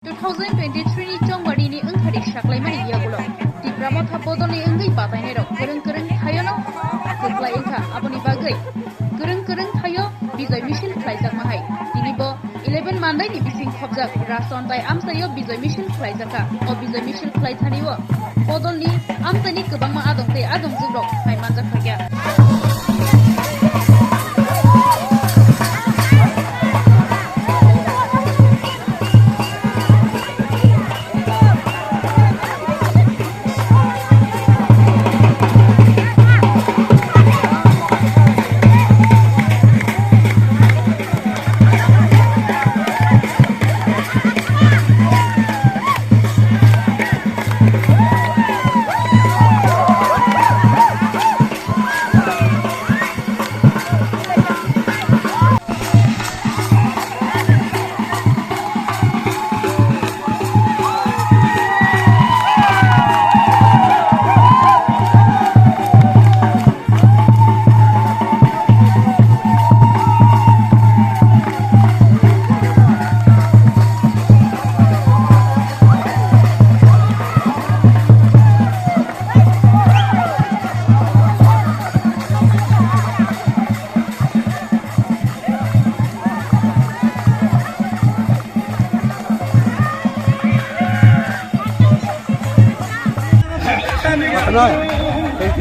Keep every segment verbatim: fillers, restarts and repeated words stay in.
Two thousand twenty-three ni chongmari ni wngkha di saklaimani yagulo Tipra Motha bodol ni wngwi batainai rok kwrwng kwrwng thaio no kwplai wngkha, aboni bagwi kwrwng kwrwng thaio Bijoy Misil khlaijakma hai. Tini bo eleven Mandai ni bising khopjak Rason tai amchaio Bijoy Misil khlaijakha. O Bijoy Misil khlai thani o bodol ni amchaini kwbangma adong tei adongjwk rok phai manjak kha.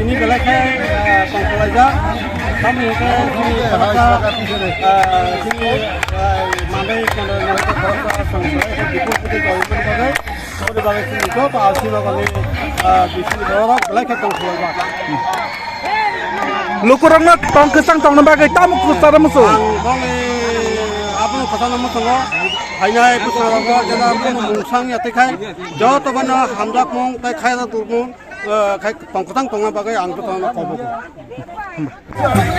Tini belai khe tongthokjak. Tamni hwnkhe chini khoroksa, chini manwi khoroksa, chwng belai khe bikuk bikuk tongmani bagwi. Aboni bagwi chini joto R C Nagarni bising borok belai khe tongthokjak. Lukurokno tong kwchang tongna bagwi tamo kwcharo muchung? Ang boni abono kwchangno muchungo. Hainai bwskangrogo jena bono mungsang ya tei khai joto bono hamjakmung tei khairok tongmung, eh, khai tong kwchang tongna bagwi ang jotono kobogo.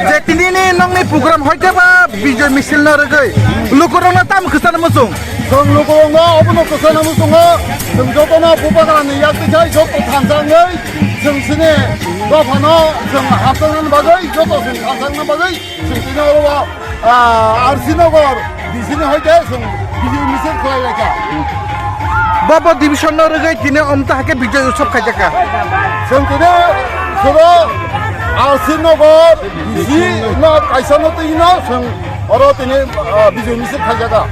Je tinini nongni program hoite ba Bijoy Misil no rwgwi lukurokno tamo kwchana muchung? Chwng lukurokno obono kwchana muchungo, chwng jotono Bubagrani yak twi khai joto thansa wngwi chwng chini dophano chwng hamjaknani bagwi, joto chwng thansa wngna bagwi chwng tini oro o, ah, R C Nagar D C ni hoite chwng Bijoy Misil khlai lai kha. Bo bo division no rwgwi tini omtha hakhe Bijoy Utsav khaijak kha. Chwng tini soro R C Nagar D C no kaisa no twi no chwng oro tini, ah, Bijoy Misil khaijak kha.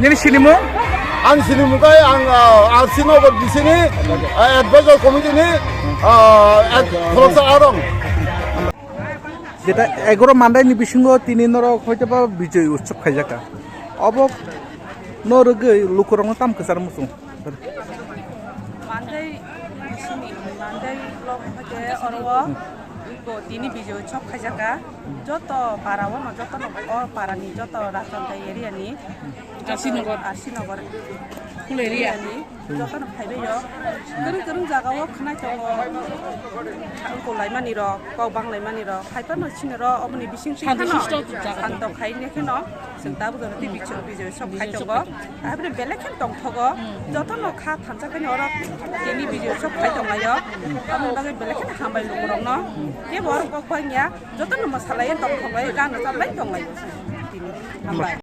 Nini sinimung? Ang sinimung khe ang, ah, R C Nagar D C ni, ah, advisor committee ni, ah, ek-, khoroksa arong. Jeta egaro Mandai ni bisingo tini norok hoite ba Bijoy Utsav khaijak kha. Obo no rwgwi lukurokno tamo kwchar muchung? Mandai bisini, Mandai block hoite oro o iko tini Bijoy Utsav khaijak kha. Joto para o no, joto no o para ni joto Rason tai area ni, R C Nagar. R C Nagar full area ni. Jotono phaibaio. Kwrwng kwrwng jagao khwnai tongo. Wngkulaimani rok, kok banglaimani rok. Haiphano chini rok, oboni bising twi phano santo khaini kheno. Chwng tabuk jora tei Bijoy Utsav khai tongo. Aboni belai khe tongthogo. Jotono kha thansa khe oro tini Bijoy Utsav khai tonglaio. Aboni bagwi belai kheno hambai lukurokno. Kebo oro kok bangya. Jotono mwsalaio tongthoglai, gana chaplai tonglaio. Hambai.